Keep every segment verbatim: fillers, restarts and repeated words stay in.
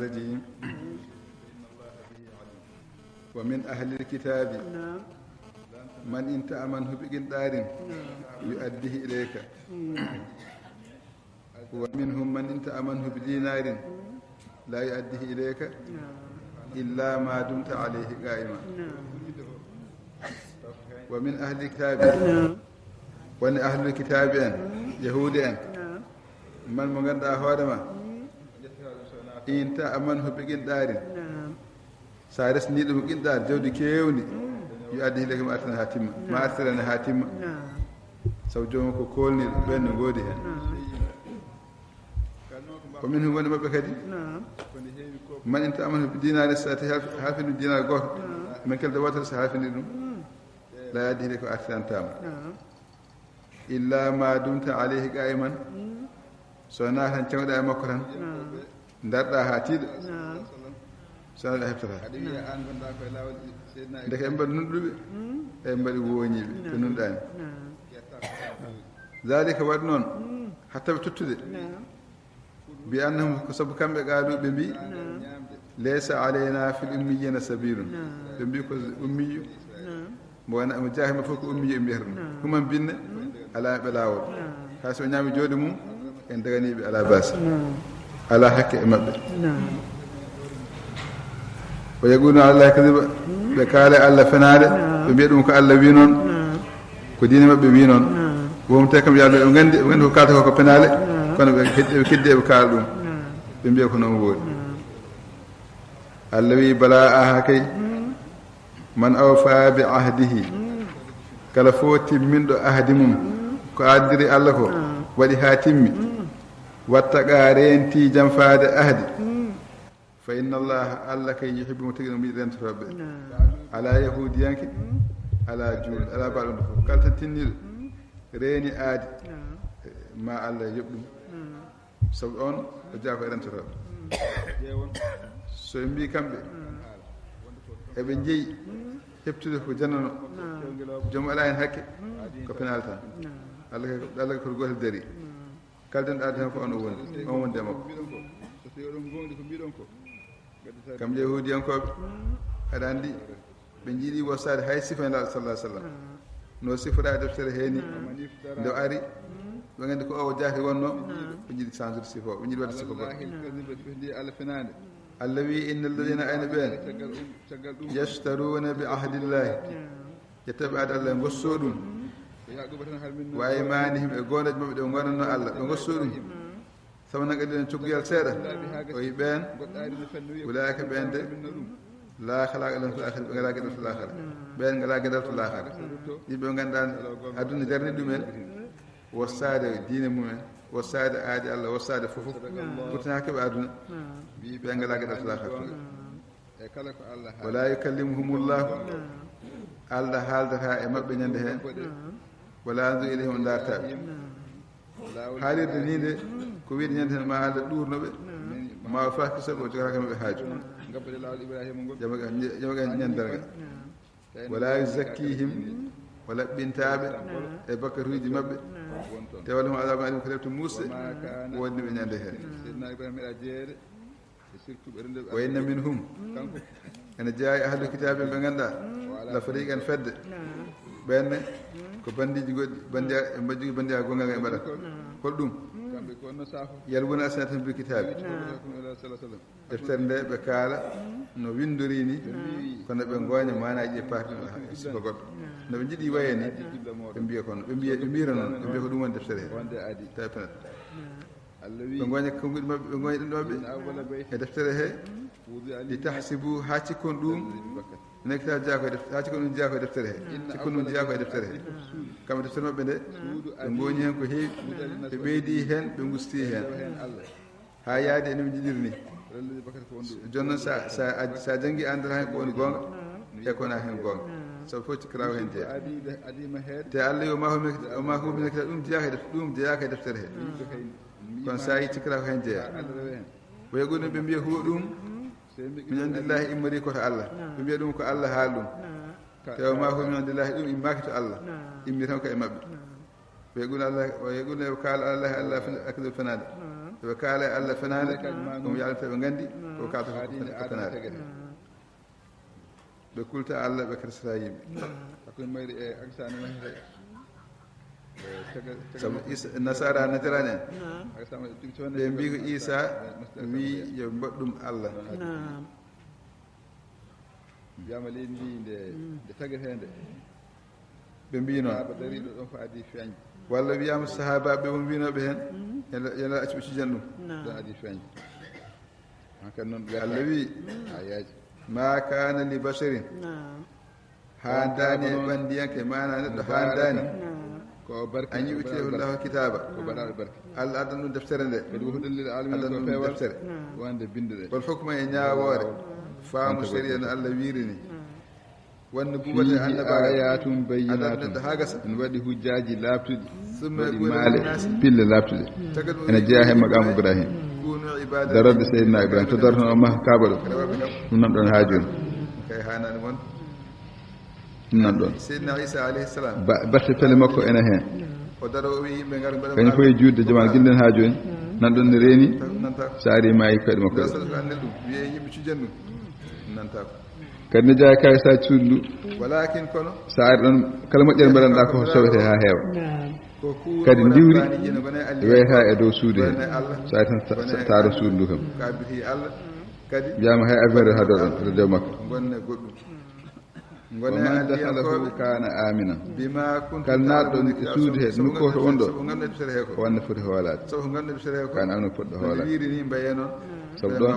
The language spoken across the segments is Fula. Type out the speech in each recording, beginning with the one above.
الرجيم. ومن أهل الكتاب من إن تأمنه بقنطار يؤديه إليك، ومنهم من إن تأمنه بدينار لا يؤديه إليك إلا ما دمت عليه قائما. ومن أهل الكتاب، woni ahlul kitaabi en, yahuudi en, man mo ngannduɗaa hoore ma, in ta'amanhu bi qintarin, so a resni ɗum qintar, jawdi keewndi, yu'addihi ilayka, ma artirane haa timma, ma artirane haa timma. Sabu joomum ko koolniiɗo, ɓen no ngoodi heen. Wa minhum, woni maɓɓe kadi, man in ta'amanhu bi dinarin, so a tawii haafi-, haafini ɗum dinar gooto, min kalde wootere, so a haafini ɗum, la yu'addihi ilayka, o artirantaa ma. Illa ma dumta alayhi qa'iman, so wonaa tan cewɗaa e makko tan, ndarɗaa haa tiiɗa, so wonaa a heɓtataa. Ndeke en mbaɗi nunɗuɓe, en mbaɗi wooñiiɓe, ɓe nunɗaani. Zalika, waɗi noon, hatta ɓe tottude. Bi annahum, ko sabu kamɓe, qaalu, ɓe mbi, laysa alayna fil ummiyina sabilun. Ɓe mbi ko ummiyu, mo wona, mo jaahi mo fof ko ummiyu, ɓe mbiyata ɗum. Human binne, alaa ɓe laawol. Hay so o ñaami jooɗi mum, en daganiiɓe, alaa baasi. Alaa hakke e maɓɓe. Wa yaquluna ala Allahi kadiba, ɓe kaala e Allah fenaande, ɓe mbiya ɗum ko Allah wi noon, ko diine maɓɓe wi noon. Wonte kam, yalla ɓe nganndi, ɓe nganndi ko kaalata ko, ko penaale, kono ɓe ked-, ɓe keddi, ɓe kaala ɗum, ɓe mbiya ko noon woori. Allah wi, bala, aha kay, man awfa bi ahdihi, kala fof timminɗo ahdi mum, ko addiri Allah ko, waɗi haa timmi, wattaqa, reenti janfaade ahdi, fa inna Allaha, Allah kay, yuhibbu, mo tigi no yiɗi rentotooɓe. Alaa yahuudiyanke, alaa juulɗo, alaa baaɗo ɗum fof. Kala tan tinniiɗo reeni aadi, ma Allah yoɓ ɗum. Sabu on o jeyaa ko e rentotooɓe. So ɓe mbi kamɓe, eɓe njeyi heɓtude ko janano, joom alaa heen hakke, ko penaale tan. Allah kay, Allah kay ko gooto dari. Kala denɗaade heen ko on o wondi, on wondi e makko. Kam yahuudiyankooɓe, aɗa anndi, ɓe njiɗi wosaade hay sifa Nelaaɗo, sallallahu alaihi wasallam. No sifora e deftere hee ni, nde o ari, ɓe nganndi ko o jaati wonno, ɓe njiɗi changer sifa o, ɓe njiɗi waɗde sifa goɗɗo. Allah wi, inna alladhina, ayna ɓeen, yashtaruna bi ahdillahi, ƴettooɓe ahdi Allah, ngosso ɗum. Wa aymanihim, e goondeeji maɓɓe ɗe ɓe goondanno Allah, ɓe ngosso ɗum. Samanan qalilan, cogguyal seeɗa. O wi ɓeen, ulaa'ika, ɓeen de, laa khalaqa lahum fil akhirati, ɓe ngalaa geɗal to laakhara. Ɓeen ngalaa geɗal to laakhara. Yimɓe ɓe ngannduɗaa aduna jarni ɗumen wosaade diine mumen, wosaade aadi Allah, wosaade fof fof. Pourtant haa keɓa aduna, ɓe ngalaa geɗal to laakhara. Wala yukallimuhumullahu, Allah haaldataa e maɓɓe ñande heen. Wala yanzuru ilayhim, o ndaarataa ɓe. Haalirde nii nde, ko wiyde ñande heen ma Allah ɗuurno ɓe, ma o faakisa ɓe, o jogataa kamɓe haaju. Jamaga, jamaga ñande darnga. Wala yuzakkihim, o laɓɓintaa ɓe e bakkatuuji maɓɓe. Te walahum azabun alim, ko lepte muusɗe wonde ɓe ñande heen. Wa inna minhum, ene jeyaa e ahlul kitaabi ɓe ngannduɗaa, la fariqan, fedde. Ɓeen ne ko banndiiji goɗɗi, banndiya-, ɓe mbaɗi banndiya gonga e mbaɗa. Hol ɗum? Yalwuna alsinatahum bil kitaabi. Deftere nde ɓe kaala no winndori ni, kono ɓe ngooña maanaaji ɗi parti sifa goɗɗo. No ɓe njiɗi waye ni, ɓe mbiya kono, ɓe mbiya, ɓe mbiyra noon, ɓe mbiya ko ɗum woni deftere he. Tawi penata. Ɓe ngooña konnguɗi maɓɓe, ɓe ngooña ɗum maɓɓe e deftere he. Li tahsibu, haa cikkon ɗum, ene kitaab jeyaa ko e deftere, haa cikkon ɗum jeyaa ko e deftere he. Cikkon ɗum jeyaa ko e deftere he. Kamɓe deftere maɓɓe nde, ɓe ngooñi heen ko heewi, ɓe ɓeydi heen, ɓe ngusti heen. Haa yaadi e no ɓe njiɗiri ni. Jooni noon, sa, sa, a, sa janngi, a anndataa heen ko woni goonga e ko wonaa heen goonga. Sabu fof cikkaraaku heen jeyaa. Te Allah wi, wa ma huwa min, wa ma huwa min al-kitab, ɗum jeyaaka e def-, ɗum jeyaaka e deftere he. Kono sa yi cikkaraaku heen jeyaa. Wa yaquluna, ɓe mbiya, huwa ɗum min indillahi, immori ko to Allah. Ɓe mbiya ɗum ko Allah haali ɗum. Te wa ma huwa min indillahi, ɗum immaaki to Allah. Immi tan ko e maɓɓe. Wa yaquluna Allah, wa yaquluna, ɓe kaala, ala Allahi, Allah fen-, al-kadiba, fenaande. Ɓe kaala e Allah fenaande, ɗum yaalata ɓe nganndi ko kaalata ko fenaande. Ɓe kulta Allah, ɓe kersata yimɓe. Hakkunde mayri e aksane mahre. Sabu Isa, Nasara, Nasaraan en, ɓe mbi ko Isa wi yo mbaɗ ɗum Allah. Wiyama leydi ndi nde, nde tagetee nde. Ɓe mbi noon. Sahaaba dariiɗo ɗon ko adii feeñde. Walla wiyama sahaabaaɓe ɓe won mbinooɓe heen, yo Allah accu ɓe cijan ɗum. Ɗon adii feeñde. Hankadi noon ɓe Allah wi, ayaaji. Ma kana li basharin. Haandaani e ɓanndiyanke, maana neɗɗo haandaani. Ko barke, an yu'tiyahu Allahu kitaaba. Ko baɗaaɗo barke. Allah addan ɗum deftere nde. Kadi wa hudan lil alamin, addan ko ɗum peewal deftere. Wonde binduɗe. Wal hukma e ñaawoore. Faamu shari'a no Allah wiirini. Wan nubuwwata, fiihi annabaagal. Ayaatun bayyinaatun. Addan neɗɗo haa gasa. Ene waɗi hujjaaji laaɓtuɗi. Summa waɗi maale, pille laaɓtuɗe. Ene jeyaa he maqaamu Ibrahim. Kunu ibadi. Darorde Seydina Ibrahim to darotono Makka Kaaba ɗo. Ɗum nan ɗon haaju on. Kay haanani mon. Ɗum nan ɗon. Seydina Isa alayhi salam. Ba-, batte pele makko ene heen. O daro, o wi yimɓe ngar mbaɗa. Kañum fof e juutde jamaanu gillen haa jooni. Nan ɗon ne reeni. Nanta. So ari maayi koyɗe makko. Rasul an ɗum wiye yimɓe cujan ɗum. Nanta ko. Kadi ne jeyaa kay so a suudu ndu. Walakin kono. So ari ɗon kala moƴƴere mbaɗanɗaa ko sowete haa heewa. Kadi ndiwri weyata e dow suudu he. So ari tan ta-, ta-, taaro suudu ndu kam. Wiyama hay avion rewata dow ɗon, rewata dow makko. Wa man dakhalahu kana aminan. Kala naatɗo e suudu he, nokku to wonɗo, o wonde foti hoolaade. Kana amno poɗɗo hoolaade. Sabu ɗon,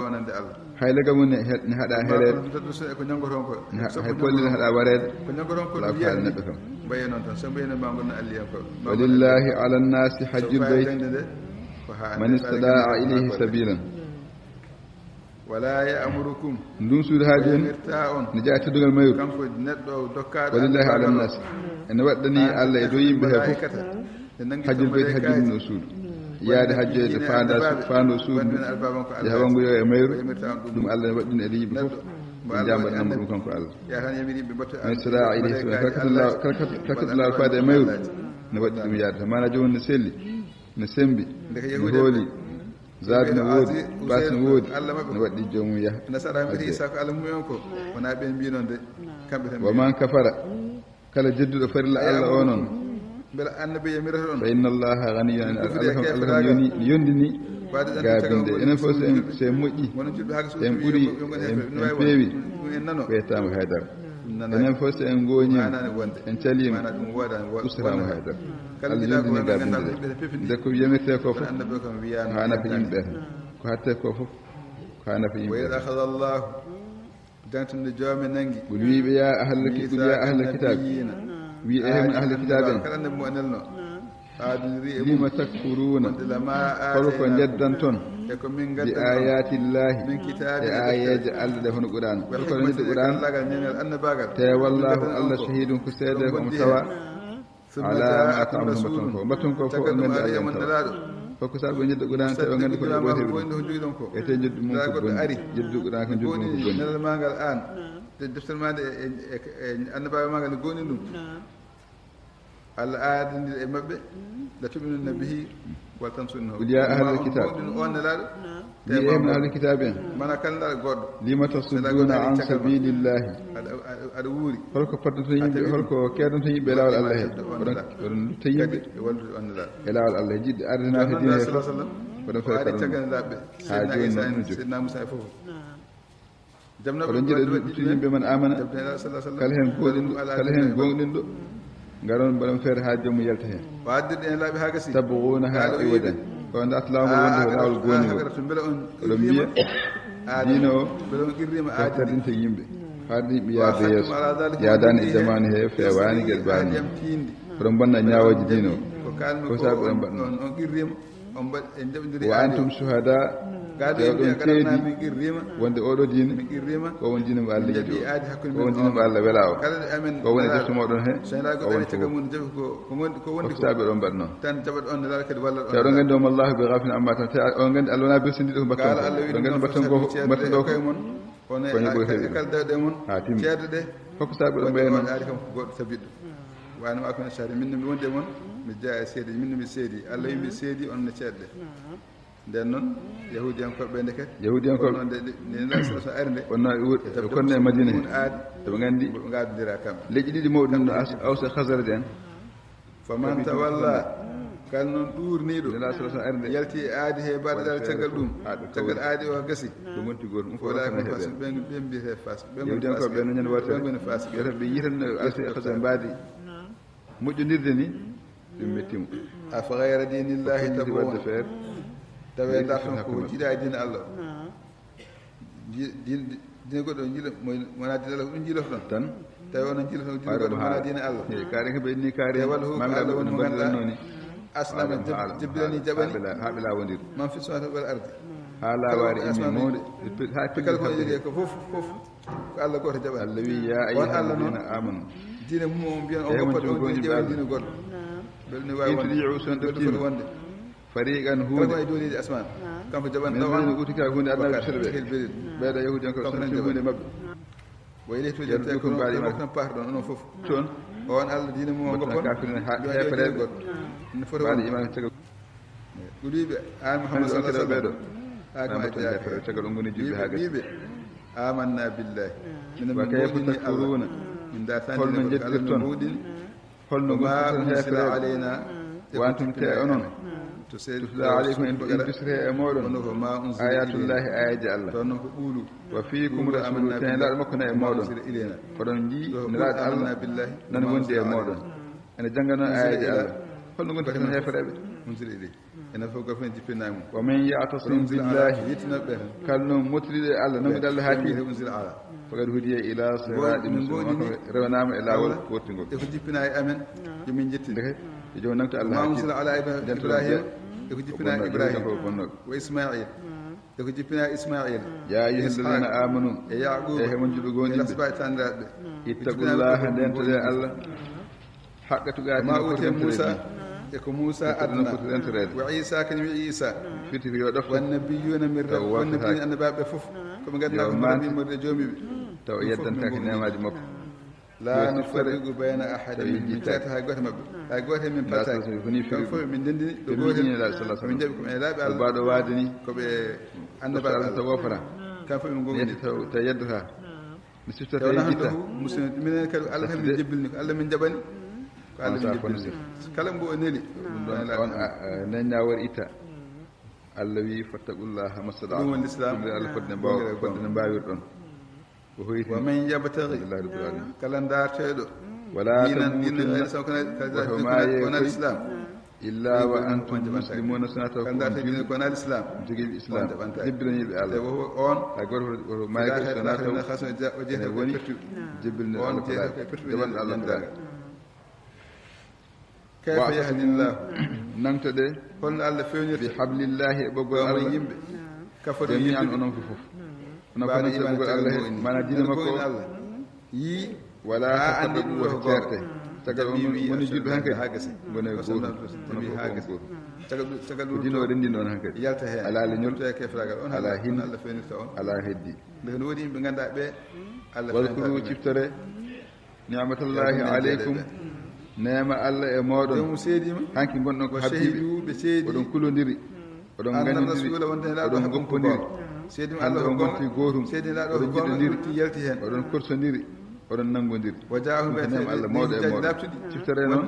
hay leggal mum ne he-, ne haɗa hereede, ne ha-, hay polli ne haɗa wareede, alaa ko haali neɗɗo kam. Walillahi ala nnasi hajjul bayti man istata'a ilayhi sabilan. Wala ya'murukum. Ndun suudu haa jooni ne jeyaa teddungal mayru. Kanko neɗɗo dokkaaɗo. Walillahi ala nnasi. Ene waɗɗani Allah e dow yimɓe he fof. Hajjul bayti, hajjude ɗum ɗo suudu. Yaade hajjoyde faanda, faando suudu ndu. Yaha wangoyo e mayru. Ɗum Allah ne waɗɗini e dow yimɓe fof. Ɓe jambaɗanamo ɗum kanko Allah. Man istata'a ilayhi sabila. Kala kattata laaw, kala kattata laaw faade e mayru. Ne waɗɗi ɗum yaade. Maana joomum ne selli. Ne sembi. Ne hooli. Zaadu no woodi, paas no woodi, no waɗɗi joomum yaha. Nasara mbiyata Isa ko Allah mum en ko, wonaa ɓe mbii noon de, kamɓe tan. Wa man kafara, kala jedduɗo farilla Allah o noon, mbela annabi yamirata ɗon? Fa inna Allaha ganiyyun an, Allah kam, Allah kam yoni, yondini gaabinde. Enen fof so en, so en moƴƴi, en ɓuri, en, en peewi, ɓe yettaama haydara. Enen fof so en ngooñiima, en caliima, ustataama haydara. Allah yondini gaabinde ɗe. Nde ko yamirtee ko fof, haa nafa yimɓe ɓe tan. Ko hattee ko fof, ko haa nafa yimɓe ɓe tan. Dantinde joome nangi. Qul, wiiɓe, ya ahla ki-, qul ya ahla kitaabi. Wi, e hemon ahla kitaabi en. Kala annabi mo nelno. Lima takfuruuna. Hol ko njeddanton? Bi ayati llahi. E aayeeje Allah ɗe, hono Qur'aan. Hol ko njeddi Qur'aan? Te wallahu Allah shahidun ko seede ko omo tawa. Ala ma ta'malun, mbatton ko, mbatton ko fof on nganndi Allah on tawa. Fof ko sabu ɓe njedda Qur'aan te ɓe nganndi ko ɓe ɓoyta ɗum. E te njeddu mum ko bonni. Njeddu Qur'aan ko njeddu mum ko bonni. Nelal ma ngal aan, te deftere ma nde e, e, e annabaaɓe ma ngal ne gooni ɗum. Allah aadindiri e maɓɓe, la tu'minunna bihi wal tansurunnahu. Qul ya ahlal kitab. On nelaaɗo. Wi, e hemon ahli kitaabi en. Mana kala nelaaɗo goɗɗo. Lima tasudduna an sabilillahi. Aɗa, aɗa, aɗa wuuri. Holko foddoto yimɓe, holko keedanto yimɓe e laawol Allah he? Oɗon, oɗon lutta yimɓe e laawol Allah he. Jiɗɗo ardinaaka diine he fof. Oɗon fere kaɗon. Haa jooni noon ɗum jokki. Oɗon njiɗa ɗum luttude yimɓe man amana. Kala heen gooɗinɗo, kala heen gooɗinɗo, ngaron mbaɗon feere haa joom mum yalta heen. Tabghunaha iwajan. Ko on darta laawol wonde ko laawol goonɗingol. Oɗon mbiya diine o ko tardinte yimɓe. Haade yimɓe yaade yeeso. Yaadaani e jamaanu he, feewaani geɗe baaɗe noon. Oɗon mbonna ñaawooji diine o. Ko sabu oɗon mbaɗa noon? Wa antum shuhada, te oɗon seedi wonde oɗo diine ko won diine mo Allah yiɗi o, ko won diine mo Allah welaa o, ko woni e defte moɗon he, ko woni ko fof. Ko sabi oɗon mbaɗa noon? Te oɗon nganndi, wa ma Allahu bi ghafilin amma ta'malun, te oɗon nganndi Allah wonaa bersindiiɗo ko mbatton ko. Oɗon nganndi mbatton ko, mbatton ɗo ko. Kono e kala dawɗe mon, haa timmi. Ceedɗe ɗe, hokko sabu ɗo mbayno. Waɗaari kam ko goɗɗo tabiɗɗo. Wano ma kono sari, min no mi wondi e mon, mi jeyaa e seedi, min no mi seedi. Allah wi mi seedi, on no ceedɗe. Nden noon, Yahuudiyankooɓe ɓe ndeke, Yahuudiyankooɓe. Kono noon de, de, de, de, so, so ari nde, wonno e wuro, e konno e Madina he. Aadi, eɓe nganndi ɓe ngaadondira kamɓe. Leƴƴi ɗiɗi mawɗi ɗum no As-, Aws e Khazraj en. Faman tawalla, kala noon ɗuurniiɗo, Nela sallallahu alaihi wasallam ari nde. Yalti e aadi he baɗe dal caggal ɗum, haa ɓe caggal kawri. Aadi o gasi. Ɗum wonti gooto, ɗum fof wala ko fasiq, ɓen, ɓen mbiyete fasiq, ɓen ngoni Yahuudiyankooɓe fasiq. Ɓen no ñande wartere. Ɓen ngoni fasiq. Yata ɓe yitan no Aws e Khazraj mbaadi. Moƴƴondirde ni, ɗum metti mo. Afa ghayra dinillahi tabghun. Waɗde feere. Tawi ndaar ton ko jiidaa e diine Allah. Ji-, diine, diine goɗɗo jiilo, mo, wonaa diine Allah ko ɗum jiilotoɗon. Tan. Tawi onon jiiloton diine goɗɗo wonaa diine Allah. Eyi, kaari ko ɓe inni kaari. Te walla hu ko Allah woni mo ngannduɗaa. Aslama, jeb-, jebbilani, jaɓani. Haa ɓe la-, haa ɓe laawodir. Man fi samawati wal ardi. Haa laawaari immi mawde. Haa kala ko woni ko fof, fof. Ko Allah gooto jaɓata. Allah wi, "Ya ayyuhal ladina amanu." Diine mum o mbiyan on ko goɗɗo, on diine ƴeewen diine goɗɗo. Belni waawi wonde. In tuti'u, so on ɗoftino wonde. Fariqan huunde. Kala ko e dooliiɗi asmaan. Kanko jaɓan min ɗaw an. Min utika huunde aduna ɓe. Ɓeyda Yahuudiyankoɓe so on ɗoftino huunde maɓɓe. Wa ilayhi turja'un. Yardukum ba'da iman. Tan paata ɗon onon fof. Toon. On Allah diine mum o goɗɗo. Kafirin ha heefere goɗɗo. Ne foti wonde. Iman caggal. Ɓe wiiɓe, an Muhammad sallallahu alaihi wasallam. Haa ko addi ɓe. Caggal on ngoni julɓe haa gasi. Ɓe wiiɓe, "Amanna billahi." Minen min mboɗini Allah. Min dartani Allah, min mboɗini. Holno njettirton? Holno ngontirton heefereɓe? Wa antum te onon. Tutla alaykum, en ɗusrete e moɗon. Ayatullahi, ayaji Allah. Wa fiikum rasulu, te nelaaɗo makko na e moɗon. Koɗon ji nelaaɗo Allah nan wondi e moɗon. Ene jannga noon ayaji Allah. Holno ngontirton heefereɓe? Enen fof goto fof en jippinaama. Wa man ya'tasim billahi, yettinooɓe ɓe tan. Kala noon mottiriɗo e Allah, nanguɗo Allah haa tiiɗi. Unzila ala. Faqad hudiya ila siratin mustaqim, rewnama e laawol wortingol. E ko jippinaa e amen, yo min jettine. Ndeke, yo joom nangto Allah haa tiiɗi. Ma unzila ala Ibrahima, e ko jippinaa e Ibrahima. Wa Ismail. E ko jippinaa e Ismail. Ya ayyuhalladhina amanu, e Yaqub, e he mon juɓe goonɗinɓe. Ittaqullaha, ndentode Allah. Haqqa tuqaatihi, ma uutiya Muusa, e ko Muusa adna, wa Iisa, kañum e Iisa, firti ko yo ɗofto, wan nabiyyuuna min rabbi, wan nabiyyuuna, annabaaɓe ɓe fof, ko ɓe ngannduɗaa ko min rabbi, morde joomi ɓe. Taw yeddantaake neemaaji makko. La nufarriqu bayna ahadin minhum, min ceerata hay gooto maɓɓe, hay gooto e min paltaaki. Kamɓe fof min ndenndini ɗo gootel, min njaɓi ko men laaɓi Allah, baɗo waade ni, ko ɓe annabaaɓe Allah, taw wofata, kamɓe fof min ngongni, taw yeddataa. Mi siftorta e yitta. Musidɗo, minen kadi ko Allah tan min jebbilni, ko Allah min jaɓani. Ko Allah min jebbilni. Kala mbo o neli, ɗum ɗon on, a, a, neñña wari itta. Allah wi, "Fattaqullaha mastata'tum." Ɗum woni Islam. Ɗum Allah fodde mbaaw-, fodde no mbaawirɗon. O hoyti. Wa man yabtaghi. Alhamdulillahi rabbil alamin. Kala daarteeɗo. Wala tamutunna. Diinan, diinan, wata maaye kono, kono Islam. Illa wa antum muslimuna, sona taw ko on julɓe. Jogiiɓe Islam, jebbilaniiɓe Allah. Hay gooto woto maayi ko sona taw ene woni jebbilde Allah ko jaɓanɗo Allah ko. Kayfa yahdillahu? Nangto de. Holno Allah fewnirta? Bi hablillahi, e ɓoggol Allah. Yimɓe. Kafaru, jami'an, yimɓe. Onon fof. Onon fof, ɓoggol Allah he, maana diine makko o. Yi. Wala tafarraqu, wata ceerte. Caggal on woni julɓe hankadi. Ngone gootum. Onon fof on gootum. Ko diine o renndino on hankadi. Yalta heen. Alaa leñol. Alaa hinne. Alaa heddi. Nde no woodi yimɓe ngannduɗaa ɓe. Wadkuru, ciftore. Ni'matallahi alaykum. Neema Allah e mooɗon. Hanki ngonɗon ko habdiiɓe. Oɗon kulondiri. Oɗon nganndondiri, oɗon goppondiri. Hannde on ngonti gootum, oɗon njiɗondiri, oɗon korsondiri, oɗon nanngondiri. Ɗum ko neema Allah mawɗo e mooɗon. Ciftore noon,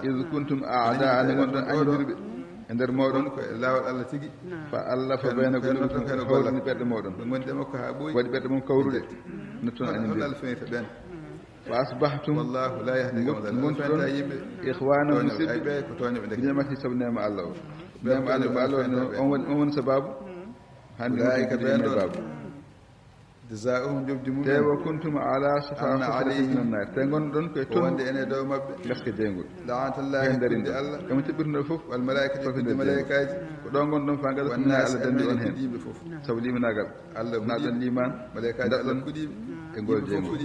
iz kuntum a'da'an, ngonɗon añondirɓe e nder mooɗon. Fa allafa bayna qulubikum, hawrini ɓerɗe mooɗon. Waɗi ɓerɗe mon kawruɗe, notton añondirɓe. Wa asbahtum, ngontuɗon ikhwana, musidɓe, bi ni'matihi, sabu neema Allah o. Neema Allah, Allah o, on woni, on woni sababu. Hannde ngontuɗon ko ɓe baabu. Jazaa'uhum, jobdi mum. Te wa kuntum ala shafa hufratin minan nar. Te ngonɗon koye ton, wonde ene dow maɓɓe. Ngaska jeyngol. La'natullahi, ɓe darinde Allah. Kama teɓɓirno fof. Wal malaa'ikati, ɓe malaa'ikaaji. Ko ɗo ngonɗon fa ngaɗa ko Allah dandi on heen. Sabu limanaagal. Allah kuɗiiɓe. Liman, malaa'ikaaji Allah kuɗiiɓe. E ngol jeyngol.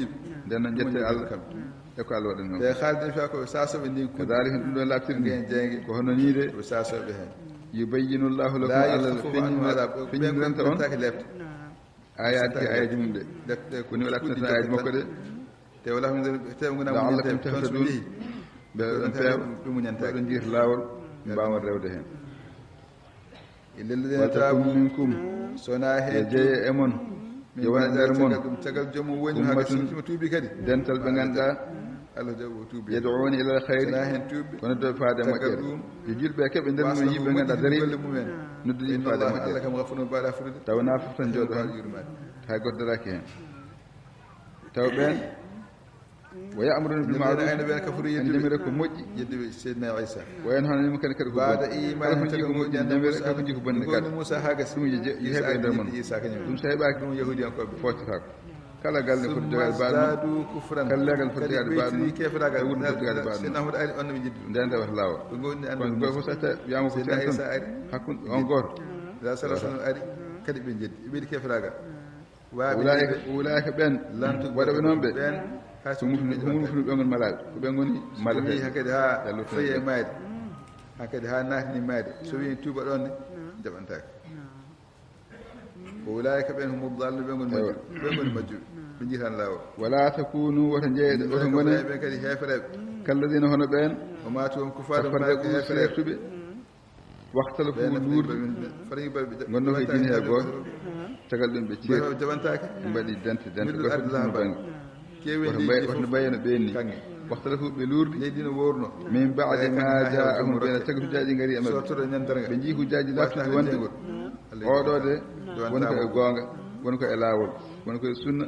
Nden noon, njette Allah. E ko Allah waɗani noon. Te haalde fiya ko sasoɓe ndin kuɗi. Kadhalika, ɗum ɗo laaɓtirde. Ngen jeyge. Ko hono nii de. Ko sasoɓe heen. Yubayyinu Allahu lakum, Allah feññiniranta on. Ayaati, ayaji mum de. Ko ni o laaɓtinta ayaji makko de. Te wala ko nder, te wona. La'allakum tahtadun. Ɓe ɗon peewa, ɓe ɗon njiyata laawol, mbaawa rewde heen. إلا الذين تابوا. Wal takun minkum, so wonaa heen yo jeyo e mon, yo won e nder mon, tagal ɗum, tagal joomum woni, haa ummatun, ɓe tuubi kadi. Dental ɓe ngannduɗaa, Allah jaɓo tuubi. Yad'una ila al-khayri, so wonaa heen tuubi, ko noddooɓe faade e moƴƴere. Ɗum. Yo julɓe keɓe nder mum, yimɓe ngannduɗaa dariiɓe, golle mum en. Noddude en faade e moƴƴere. Allah kam ghafurun, baɗa fuɗude. Tawa naa fof tan jooɗo haa yurmaade. Hay gooto daraaki heen. Taw ɓeen, wa ya'muruna bil ma'ruf, ɓe kafurii, en ndemira ko moƴƴi, yedduɓe Seydina Isa. Wa yanhawna 'anil munkari, kadi ko boni. Kala ko njii ko moƴƴi, ndemira, kala ko njii ko bonni kadi. Ɗum je-, je-, heɓe e nder mon. Ɗum so heɓaaki, ɗum yahuudiyankooɓe footataako. Kala galle foti jogaade baaɗo mum. Kala leegal foti jogaade baaɗo mum. Kala wuro foti jogaade baaɗo mum. Nden tawata laawol. Kono goto fof so tawi wiyama ko Seydina Isa ari, hakkunde on gooto. Sallallahu alaihi wasallam ari, kadi ɓe jeddi, ɓe ɓeydi keferaagal. Ulaa'ika, ulaa'ika ɓeen, waɗooɓe noon ɓe, ɓeen, ko mufnu-, ko mufnuɓe ngoni malaaɓe, ko ɓe ngoni malaaɓe. Hankadi haa fayi e maayde, hankadi haa naatni maayde, so wii tuuba ɗoon ne, jaɓantaake. Ko ulaa'ika ɓeen humu daalluun, ɓe ngoni majjuɓe, ɓe ngoni majjuɓe, ɓe njiitaani laawol. Wala takunu, woto njeyeɗe, woto ngone ɓe kadi heefereeɓe. Kalladina, hono ɓeen, wa maatu, won kufaar, tafarraqu, heefereeɓe. Waxtalafu, luurdi, ngonno ko e diine he gooto, tagal ɗum ɓe ceeɗi, ɓe mbaɗi dente, dente, goto fof no bannge. Woto mbay-, woto mbayano ɓeen ni. Waxtalafu, ɓe luurdi, min ba'di ma ja'ahum, ɓe tagal hujjaaji ngari e maɓɓe. Ɓe njii hujjaaji laaɓtuɗi wonde oɗo de, woni ko e goonga, woni ko e laawol, woni ko e sunna,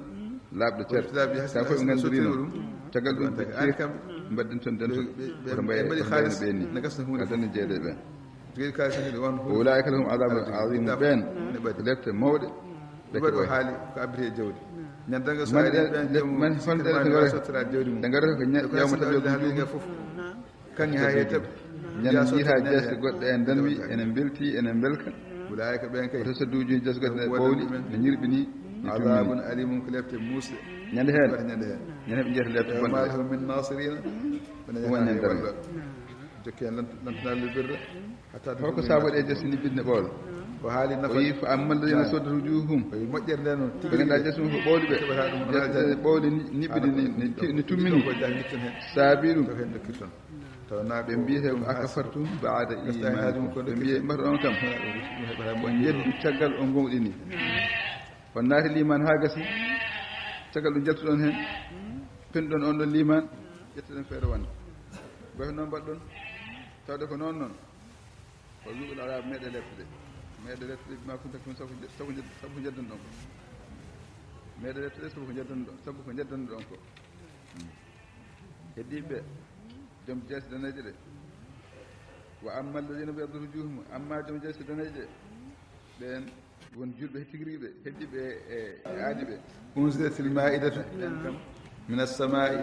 laaɓɗo cer. Ka fof ɓe nganndiriino, tagal ɗum ɓe ceeɗi, mbaɗden toon dente, woto mbay-, woto mbayano ɓeen ni. Ka dande jeeɗe ɓeen. Ulaa'ika lahum adabun azim, ɓeen ko lepte mawɗe, lepte ɓooy. Haali ko abbiti e jawdi. Ñande nga so mani ari ɗe, ɓeen joom man, hon ɗe ɓe ngara, sottoraade jawdi mum. Ɗe ngara ko ña-, yawma tabyaddu wujuhun. Kaŋŋe haa heewi taɓ. Ñande njiitaa jeese goɗɗe en dan wi, enen mbelti, enen mbelka. Ulaa'ika ɓeen kay. Wata saddu wujuhun, jeese goɗɗe ne ɓowli, ne ñirɓini, ne tummini. Adabun alimun, ko lepte muusɗe. Ñande heen. Ñande heen. Ñande ɓe njiyata lepte bonɗe. Wa ma lahum min nasirina. Ɗum woni ñande. Jokke en lant-, lantanaali birra. Holko sabu ɗe jeese niɓɓinɗe ɓoole? O haali nafa. O wi, fa ammal ladina swaddat wujuhuhum. O wi moƴƴere nde noon. Ɓe ngannduɗaa jeese mum ko ɓowli ɓe. Keɓata ɗum. Jeese ɓowli ni-, niɓɓiɗi ni, ni ti-, ni tummini. Ko jahi ngittun heen. Saabi ɗum. Taw heen dokkirton. Taw naa ɓe mbiyete ko akafartum ba'da imanikum. Ɓe mbiye mbata on kam. On jeddu caggal on gomɗini. On naati liman haa gasi. Caggal ɗum jaltuɗon heen. Pinɗon on ɗon liman. Ƴettuɗon feere wonde. Goto noon mbaɗɗon. Tawde ko noon noon. O wi on alaa meeɗe leptude. Meeɗe leptude ma kunta kun sabu je-, sabu je-, sabu ko njeddan ɗon ko. Meeɗe leptude sabu ko njeddan ɗon, sabu ko njeddan ɗon ko. Heddiiɓe, joom jeese daneeje ɗe. Wa amma alladina biyaddat wujuhum, amma joom jeese daneeje ɗe, ɓeen won julɓe tigi rigi ɓe, heddiiɓe e, e aadi ɓe. Unzilatil maa'idatu min as-samaa'i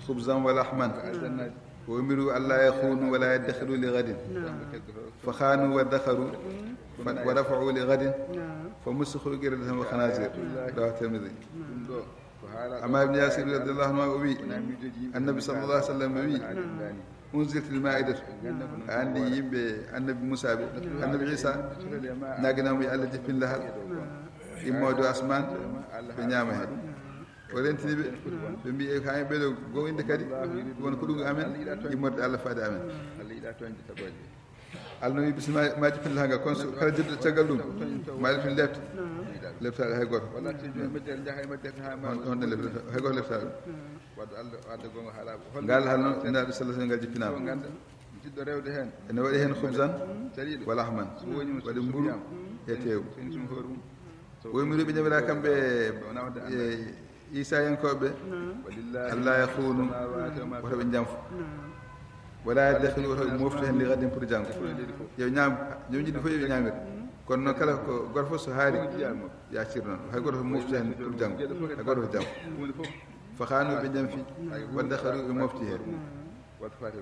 khubzan wa lahman. Wa umiru an la yakhunu wa la yaddakhiru li ghadin. Fa khanu wa dakharu, fa, wa dafa'u li ghadin. Fa musikhu qiradatan wa khanazir. Rawahu Tirmidhi. Amma Ibn Yasir radiyallahu anhu o wi, Annabi sallallahu alaihi wasallam wi, unzilatil maa'idatu. A anndi yimɓe Annabi Musa ɓe, Annabi Isa, naginaama yo Allah jippin lahal, immoode asmaan, ɓe ñaama heen. O rentini ɓe, ɓe mbi, e haa ɓeɗo gomɗinde kadi, won ko ɗum amen, immorde Allah faade amen. Allah no wi, bisimilla, ma jippin lahal ngal, kono so kala jedduɗo caggal ɗum, ma leptin lepte, leptaɗo hay gooto. On, on lepta-, hay gooto leptaɗo ɗum. Ngal haalno Nulaaɗo sallallahu alaihi wasallam ngal jippinaama. Ene waɗi heen khubzan wa lahman, waɗi mburu e teewu. Wa umiru, ɓe ñamira kamɓe, e, Iisayankooɓe, an la yakhunu, wota ɓe jamfo. Wa la yaddakhiru, wota ɓe moftu heen li ghadin, pour janngo. Yo ñaam, ñoom jiɗi fof yo ɓe ñaamir. Kono noon kala ko gooto fof so haari, yaacir noon. Hay gooto moftu heen pour janngo. Hay gooto ko jamfo. Fa khanu, ɓe jamfi. Wa dakharu, ɓe mofti heen.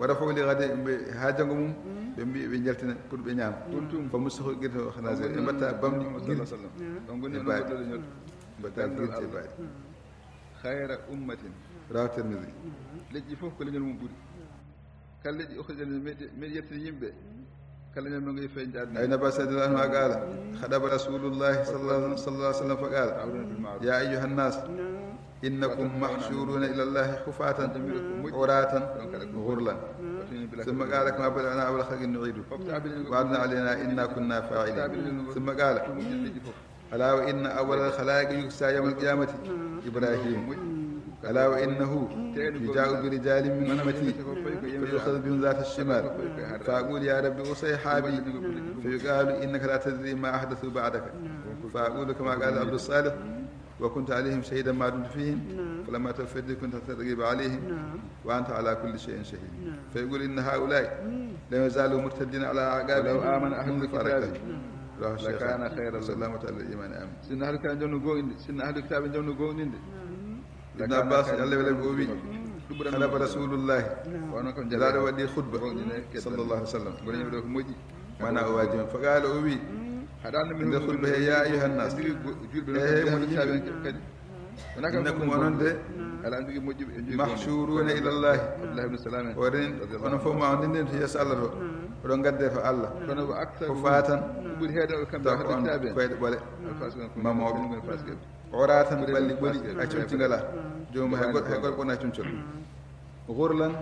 Wa dafa'u li ghadin, ɓe, haa janngo mum, ɓe mbi ɓe njaltina pour ɓe ñaama. Fa musikhu qiradatan wa khanazir, ɓe mbatta bamɗi, gilɗi e baaɗi. Mbatta gilɗi e baaɗi. Khayra ummatin. Rawahu Tirmidhi. Leƴƴi fof ko leñol mum ɓuri. Kala leƴƴi ukhrijat, meɗi, meɗi yettini yimɓe. Kala men ngi feeñ daal. Ibn Abbas radiyallahu anhu qala, khadaba Rasulullah sallallahu, sallallahu alaihi wasallam fa qala, ya ayyuhan nas, innakum mahshuruna ila Allahi hufatan uratan ghurlan. Thumma qala, kama bada'na awwala khalqin nu'idu, wa'dan alayna inna kunna fa'ilin. Thumma qala, ala wa inna awwala al-khalaiqi yuksa yawm al-qiyamati Ibrahim. Ala wa innahu yuja'u bi rijalin min ummati fa yukhadhu bihim zata al-shimal. Fa aqulu, ya Rabbi, usayhabi. Fa yuqalu, innaka la tadri ma ahdathu ba'daka. Fa aqulu kama qala Abdus Salih, wa kunta alayhim shahidan ma dumtu fihim. Falamma tawaffaytani kunta anta ar-raqiba alayhim. Wa anta ala kulli shay'in shahid. Fa yaqulu, inna haula'i lam yazalu murtaddina ala aqabihim منذ فارقتهم. رواه الشيخان. والسلامة على الإيمان. آمين. Sinno ahlu kitabe jomno goonɗinde, sinno ahlu kitabe jomno goonɗinde. Ibn Abbas, Allah wele o wi, khadaba Rasulullah, Nelaɗo waɗi khutba, sallallahu alaihi wasallam. Woni yimɓe ɗo ko moƴƴi. Mana o waji on. Fa qala, o wi, haɗano min nder khutba he, ya ayyuhan nas, julɓe, e he mon yimɓe kadi. Innakum, onon de, mahshuruna ila Allah. Abdullah ibn Salam en. Oɗon, onon fof ma on ndenden to yeeso Allah to. Oɗon gadde to Allah. Kono wa aktharu, ko fatan, ɓuri heeɗo kamɓe taw ko on ahlu kitabe, koyɗe ɓole, al-fasiqun, mamoɓe, fasiqɓe. Uratan, ɓalli ɓoli, ay conci ngala. Joomum hay goɗɗo, hay goɗɗo wona concol. Ghurlan,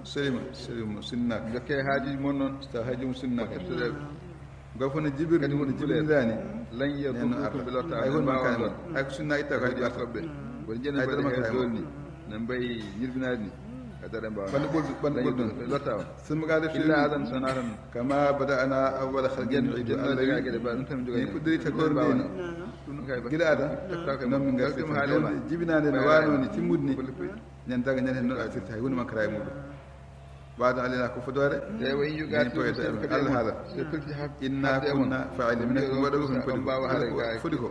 selima, selima, sinnaka. Jokke haaji mon non. Taw haaji mum sinnaka. Gafo no jibirni, no jibirnirani. Lan yadurrukum, ɓe lortaama, ay hunde man kala. Ay ko sunna itta ko hay arta. Woni jenen mbaɗi he dolni, no mbayi ñirbinaade ni. Ka dara mbawa. Ɓandu ɓoldu, ɓandu ɓoldu. Ɓe lortaama. Summa qala, illa adan, so natan. Kama bada'na awwala khalqin nu'idu. Allah wi, en puɗɗori tagorde ni. Gila adan, non min ngartirta. Jibinaande no waano ni, timmude ni. Ñande darnga, ñande hen no artirta, hay hunde man kala e muɗum. Wa'dan alayna, ko fodoore. Ewa, in yuqatilukum, Allah haala. Inna kunna fa'ilin, minen ko waɗa ko min fodi ko. Fodi ko.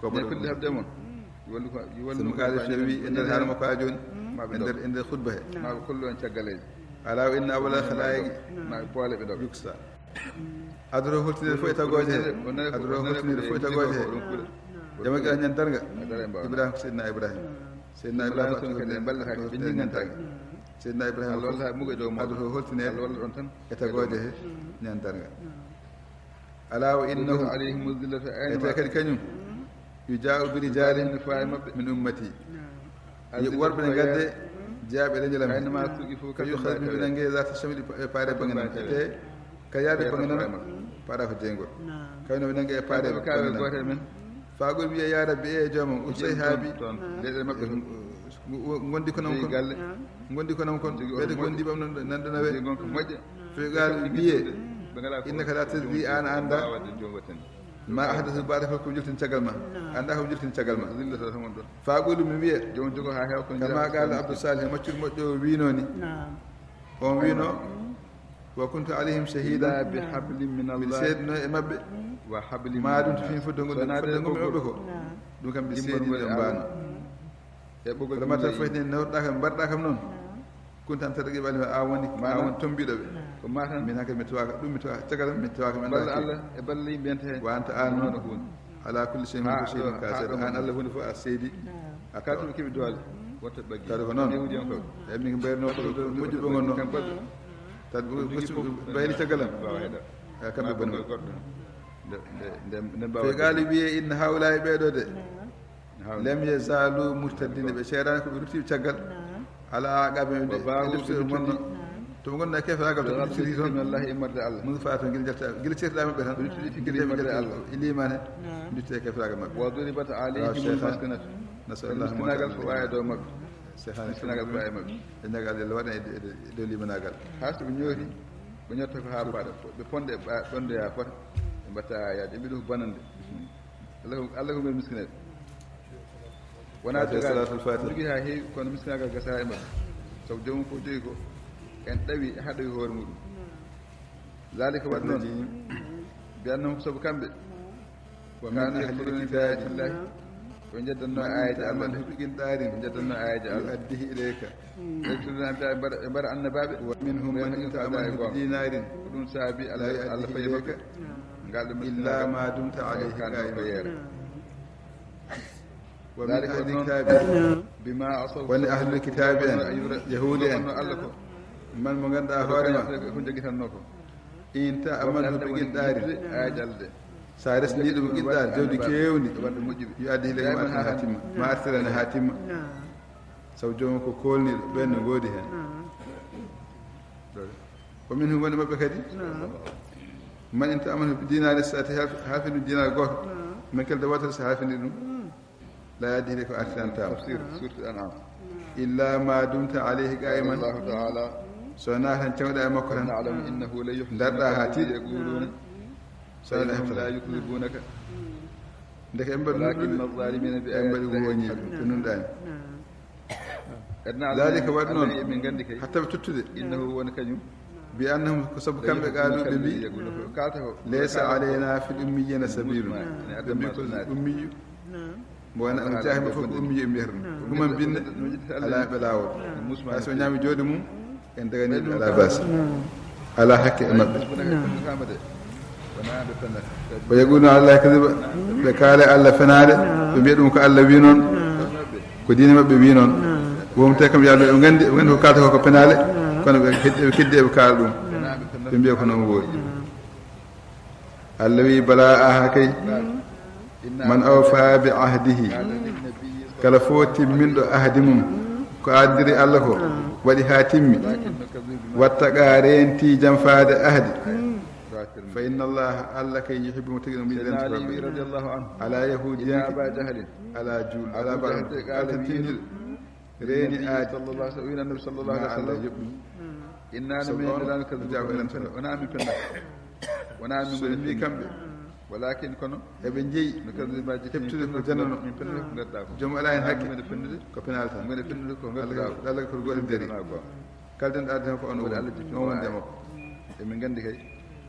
Ko waɗa ko. Summa qala, so wi e nder haala makko ha joni, e nder, e nder khutba he. Ma ɓe kollu on caggal e. Ala wa inna awwala khalaiqi, ma ɓe poole ɓe ɗo. Yuksa. Adoro holtinede fof e tagooje he. Adoro holtinede fof e tagooje he. Jama kala ñande darnga. Ibrahim ko Seydina Ibrahim. Seydina Ibrahim ko kadi en ballata ko ɓe ñande darnga. Seydina Ibrahim Allah walla mugo e dow mo. Adoro holtinede e tagooje he ñande darnga. Ala wa innahu, alayhim zillatu, ete kadi kañum, yuja'u bi rijalin min ummati. Worɓe ne ngadde jeyaaɓe leñol am. Fa yukhadhu bihim, ɓe nange zata shamali, e paare bange nana. Te ka yaade bange nana, paara ko jeyngol. Kayno ɓe nange e paare bange nana. Fa yaqulu, wiya, ya Rabbi, e joomam, usayhabi. Ngondi ko non kon. Ngondi ko non kon. Ɓeyde gondi bam non, nan ɗo nawe. Fa yuqalu, wiye, innaka la tadri, an anda. Ma ahdathu ba'daka, ko joltini caggal ma. Anda ko joltini caggal ma. Fa aqulu, mi wiya, kama qala Abdou Salih, maccuɗo moƴƴo o wiino ni. On wiino, wa kuntu alayhim shahida. Illa bi hablin min Allah. Mbiɗo seedino e maɓɓe. Wa hablin min nas. Ma ɗum to fin fodde ngol, fodde ngol mi maɓɓe ko. Ɗum kam ɓe seedino e mbaano. E ɓoggol. Kono mata fof ne nawrɗa kam, mbarɗa kam noon. Kunta anta raqiba alayhim, a woni, a woni tombiɗo ɓe. Ko ma tan. Min hankadi mi tawaka, ɗum mi tawaka, caggal mi tawaka, mi walla Allah e balla yimɓe en heen. Wa anta, an noon, ala kulli shay'in, ha, ko seedi, ha, ka seedi. An Allah, hunde fof a seedi. A kala to ɓe keɓi doole, woto ɓe ɓaggi. Kadi ko noon. Yahudi en ko. E min mbayno ko moƴƴuɓe ngon noon. Kam goɗɗo. Tan ɓe bayli caggal am. Bawa heɗa. E kamɓe boni. Nde, nde, nde, nde mbawa. Fe gaali wiye, inna hawlaa'i, ɓeeɗo de. Lam yazalu murtaddina, ɓe ceeraani ko ɓe ruttiiɓe caggal. Ala aqabi, ɓe deftere mon. To ɓe ngonno e keefeeraagal, to ɓe luttiri toon. Wallahi, immorde Allah. Mun faa toon gila jalta, gila ceertuɗaa maɓɓe tan. Gila immorde Allah. E liimaane, lutti e keefeeraagal maɓɓe. Wa duribat alayhimul maskanatu. Nasallahu. Miskinaagal ko waawi dow maɓɓe. Miskinaagal ko waawi maɓɓe. E ñaagal Allah waɗa e, e, e dow liimanaagal. Haa so ɓe ñooti, ɓe ñotta ko haa paɗa. Ɓe ponde, ɓe ponde yaa fota. Ɓe mbatta yaa, ɓe mbiɗo ko bonande. Allah ko, Allah ko ngol miskineeɓe. Wona jogaade, jogi haa heewi, kono miskinaagal gasaa e maɓɓe. Sabu joomum ko jogi ko, en ɗawi, haɗoyi hoore muɗum. Zalika waɗi noon, bi annahum, sabu kamɓe, wa min ahli kitabi, ɓe njeddanno aayeeje Allah, ɓe njeddanno aayeeje Allah. Yu'addihi ilayka. Ɓe mbaɗa, ɓe mbaɗa annabaaɓe. Wa minhum man in ta'manhu bi dinarin, ko ɗum saabi Allah, Allah fayi maɓɓe. Ngal ɗum illa ma dumta alayhi qa'iman. Wa min ahli kitabi, bima asaw, woni ahli kitabi en, yahuudi en, Allah ko man mo ngannduɗaa hoore ma ko jogitanno ko. Inta amanno ɓe ginɗaari. Sa resni ɗum ginɗaari, jawdi keewndi, yo addi ilay ma artira haa timma. Ma artirane haa timma. Sabu joomum ko koolniiɗo, ɓeen no ngoodi heen. Ko min hum woni maɓɓe kadi. Man inta amanu bi dinaari, so a tawi haa fini dinaari gooto, min kalda wootere, so haa fini ɗum, la yaddi ko artiranta. Tafsir, suurti An'am. Illa ma dumta alayhi qa'iman. Allahu ta'ala. So wonaa tan cewɗa e makko tan. Na'lamu innahu la yuhzinu. Ndarɗa haa tiiɗi. Yaquluna. So wonaa innahum la yukdhibunaka. Ndeke en mbaɗi walakinna adh-dhalimina bi ayati llahi yajhadun. Ko nunɗaani. Dalika waɗi noon, hatta ɓe tottude. Innahu woni kañum. Bi annahum, ko sabu kamɓe qaalu, ɓe mbi, laysa alayna fil ummiyina sabilun. Ɓe mbi ko ummiyu. Mo wona o jaahi mo fof ko ummiyu e mbiyata ɗum. Ɗuman binne, alaa ɓe laawol. Hay so o ñaami jooɗi mum, en dagani ɓe alaa baasi. Alaa hakke e maɓɓe. O yaquluna ala llahi kadiba, ɓe kaala e Allah fenaade, ɓe mbiya ɗum ko Allah wi noon, ko diine maɓɓe wi noon. Wonte kam yalla ɓe nganndi, ɓe nganndi ko kaalata ko ko penaale, kono ɓe heddi, ɓe keddi eɓe kaala ɗum. Ɓe mbiya ko noon woori. Allah wi bala, aha kay. Man awfa bi ahdihi, kala fof timminɗo ahdi mum, ko addiri Allah ko, waɗi haa timmi, wattaqa, reenti janfaade ahdi, fa inna Allah, Allah kay, yuhibbu, mo tigi no yiɗi rentitorɓe. Ala yahudiyanke, ala juul, ala ba, altantinir, reeni aadi. Sallallahu alaihi wasallam, Allah yoɓɓi. Inna, min la nukadhibu, wona min penda. Wona min so ngoni mbi kamɓe. Walakin kono, eɓe njeyi, nukadhibu, heɓtude ko janano. Min penda ko ngadda ko. Joom alaa heen hakke. Min penda ko penal tan. Min penda ko ngadda ko. Allah ko goɗɗo dari. Kalden ɗaade tan ko on woni. Allah jippi on wonde makko. E min nganndi kay,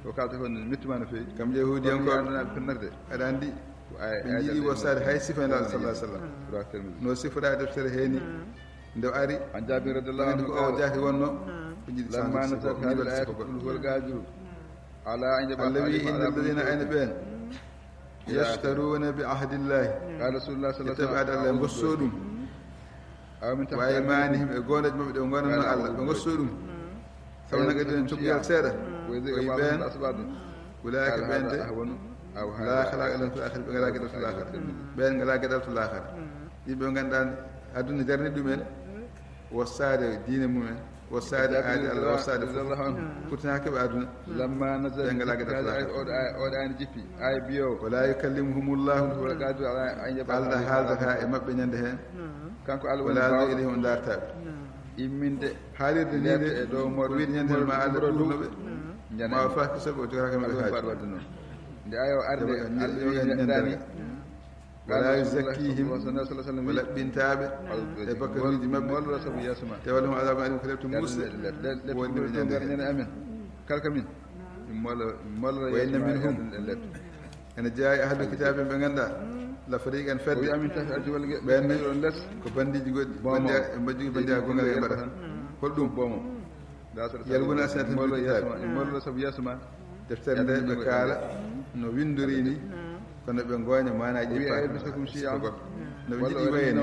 ko kalta ko ne mettima no feewi. Kam yahudiyanko, aɗa anndi, ɓe njiɗi wossaade hay sifa Nelaaɗo sallallahu alaihi wasallam. No sifora e deftere hee ni. Nde o ari, an Jaabir radiyallahu anhu, ko o jaati wonno, ɓe njiɗi lamma nazalat hadhihi al-ayat, qul huwal qadiru ala an yab'atha. Allah wi, inna alladhina, ayna ɓeen, yashtaruna bi ahdillahi. Qala rasulullah sallallahu alaihi wasallam, Allah, ɓe ngosso ɗum. Aw min tahti arjulihim, e goonɗeeji maɓɓe ɗe ɓe ngonanno Allah, ɓe ngosso ɗum. Sabu nag, eɗen cukiyal seeɗa. Ko e ɓeen, ulaa'ika ɓeen de, laa khalaqa lahum fil aakhirati, ɓe ngalaa geɗal to laakhara. Ɓeen ngalaa geɗal to laakhara. Yimɓe ɓe ngannduɗaa aduna jarni ɗumen, wossaade diine mumen, wossaade aadi Allah, wossaade fof. Pourtant, haa keɓa aduna, ɓe ngalaa geɗal to laakhara. Oɗo aaya, oɗo aaya ne jippi, aaya biyo. Wala yukallimuhumullahu, Allah haaldata e maɓɓe ñande heen. Kanko Allah woni baawɗo. Wala yanzuru ilayhim, o ndaartaa ɓe. Imminde haalirde nde, e dow moɗon, wiide ñande ma Allah ɗuurno ɓe. Ma o faaki sabu o jogaaka men ɓe haaju. Nde aaya o arde, Allah wi ñande. Wala yuzakkihim, o laɓɓintaa ɓe e bakkaruuji maɓɓe. Moolora sabu yeeso ma. Te wala hum azabun alim, ko lepte muusɗe wonde ɓe ñande amen. Kalka min. Moolo, moolo. Wa inna minhum. Ene jeyaa e ahlu kitaabe ɓe ngannduɗaa, la fariqan, fedde. Ɓeen ne ko banndiiji goɗɗi, banndiya, banndiya gongal e mbaɗa. Holɗum? Yalwuna alsinatahum bil kitaabi. Moollo sabu yeeso ma. Deftere nde ɓe kaala no winndori ni, kono ɓe ngooña maanaaji e faati. No ɓe njiɗi waye ni.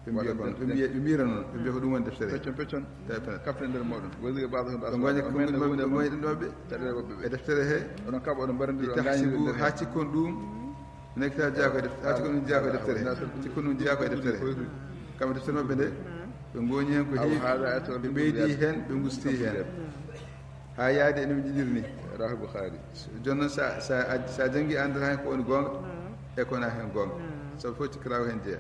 Ɓe mbiya ko, ɓe mbiya, ɓe mbiira noon, ɓe mbiya ko ɗum woni deftere. Peccon, peccon. Tawi penataa. Kaften nder mooɗon. Wazir ba'dhum, ɓe ngooña ko ɓe ngooña ɗum maɓɓe. Tawi woɓɓe ɓe. E deftere he. Onon kaɓa oɗon mbarondiri, on tahsibu, haa cikkon ɗum. Min kitaab, jeyaa ko e deftere. Haa cikkon ɗum jeyaa ko e deftere he. Cikkon ɗum jeyaa ko e deftere he. Kamɓe deftere maɓɓe nde, ɓe ngooñi heen ko heewi. Ɓe ɓeydi heen, ɓe ngusti heen. Haa yaade ene ɓe njiɗiri ni. Rawahu Bukhari. Jooni noon, sa, sa, sa janngi, a anndataa heen ko woni goonga e ko wonaa heen goonga. Sabu fof cikkalaaku heen jeyaa.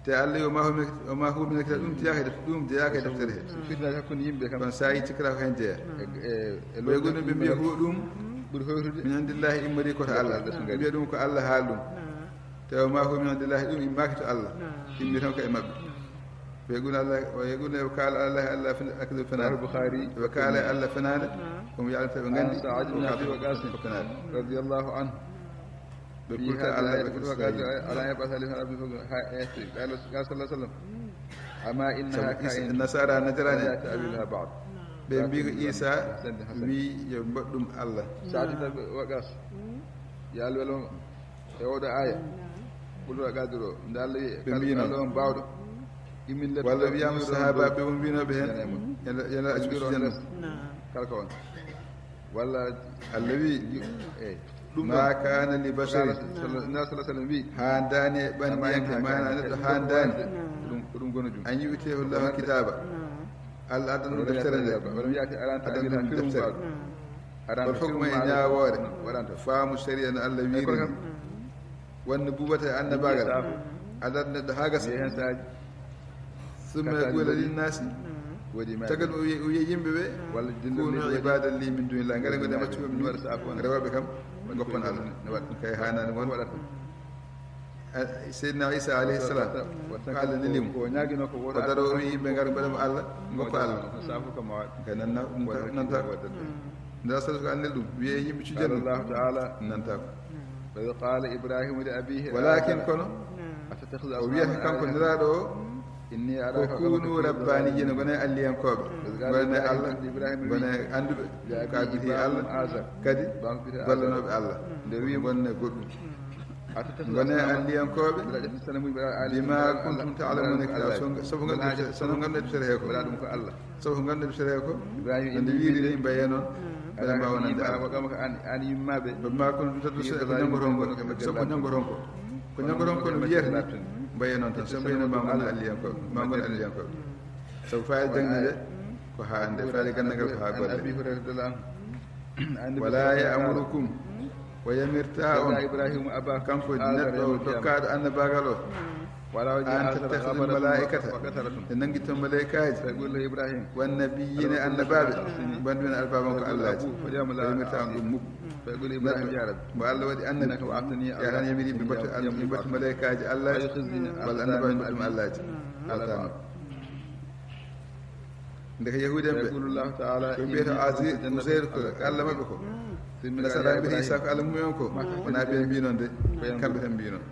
Te Allah wi, wa ma huwa min, wa ma huwa min al-kitab, ɗum jeyaaka e deftere, ɗum jeyaaka e deftere he. Fitnaaji hakkunde yimɓe kam. Kono sa yi cikkalaaku heen jeyaa. E, e, e ɓe gonno ɓe mbiya huwa ɗum ɓuri hoytude min indillahi, immori ko to Allah. Ɓe mbiya ɗum ko Allah haali ɗum. Te wa ma huwa min indillahi, ɗum immaaki to Allah. Immi tan ko e maɓɓe. Ɓe gonno Allah, o yaquluna, ɓe kaala Allah, Allah fen-, akadu fenaande. Bukhari. Ɓe kaala Allah fenaande, ko mo yaalata ɓe nganndi, ko kaalata ko fenaande. Radiyallahu anhu. Ɓe kulta Allah, ɓe kulta Allah. Ala an yab'atha alayhim rabbuhum, ha, eh, qala, qala sallallahu alaihi wasallam, ama innaha ka'inatun, nasara, najrani, la ta'wiluha ba'd. Ɓe mbi ko Isa wi yo mbaɗ ɗum Allah. Sa'd ibn Abi Waqqas, yo Allah welo mo, e oɗo aaya, qul huwa qadiru, nde Allah wi, ɓe mbi noon, Allah on baawɗo. Walla wiyama sahaabaɓe on mbinoɓe heen, yana, yana accu jannat. Kala ko on. Walla Allah wi, eyi, ɗum ma ɗon, kaana li basharin. Qala sallallahu alaihi wasallam wi, haandaani e ɓandiyanke, maana neɗɗo haandaani. Ko ɗum, ko ɗum gona ɗum. An yu'tiyahu Allahu kitaaba. Allah addan ɗum deftere nde. Wala yaati aran ta addan ɗum deftere. Wala fof ko e ñaawoore. Waɗanta faamu sharia no Allah wiiri. Wonde buubata e annabaagal. Addat neɗɗo haa gasa. Summa yaqulu linnaasi, tagal o wiya, o wiya yimɓe ɓe, walla kunu ibadan li min dunillah, ngare ngonde maccuɓe mi waɗa sa afo rewɓe kam goppon Allah. Ne waɗa ɗum kay haanani won waɗata. Seydina Isa alayhi salam, ko Allah neli mo. O daro o wi yimɓe ngara mbaɗa mo Allah, goppa Allah. Kay nanna ɗum nanta. Nda sala ko Allah neli ɗum wiye yimɓe cujjanno. Allah taala nanta ko. Wa idh qala Ibrahimu li abihi, walakin kono o wiyata kanko nelaaɗo o, inni araka, ko kunu rabbaniyina, gone alliyankooɓe, gone Allah, gone annduɓe, kaabiti Allah, kadi gollanooɓe Allah. Nde wi gonne goɗɗum. Gone alliyankooɓe, bima kuntum ta'lamuna kitaab, sabu nganduɗen, sabu nganduɗen deftere he ko. Sabu ko nganduɗen deftere ko, nde wiiri ni mbaye noon, mbeɗa mbaawa nande Allah. An, an yummaɓe. Ɓe ma kono ɗum taddu seeɗa ko ñanngoton ko, sabu ko ñanngoton ko. Ko ñanngoton ko no wiyata ni, mbaye noon tan, sabu mbaye noon ma ngon alliyankooɓe, ma ngon alliyankooɓe. Sabu faayda jaŋde nde ko haa hannde, faayda ganndal ngal ko haa golle. Abi Hurayra radiyallahu anhu. Wala ya'murukum, o yamirta on, kanko neɗɗo dokkaaɗo annabaagal o, an tattakhidul malaa'ikata, e nanngiton malaa'ikaaji, wan nabiyyiina, e annabaaɓe, mbandumen arbaaban ko Allaaji. O yamirta on ɗum mukk. Neɗɗo mo Allah waɗi annabi, yahan yamiri yimɓe mbattu, yimɓe mbattu malaa'ikaaji Allaaji, walla annabaaɓe mbattu ɗum Allaaji. Altaano. Ndeke Yahuudiyanɓe, ɓe mbiyata Uzayr ko Allah maɓɓe ko. Nasara mbiyata Isa ko Allah mum en ko. Wonaa ɓe mbii noon de, kamɓe tan mbii noon.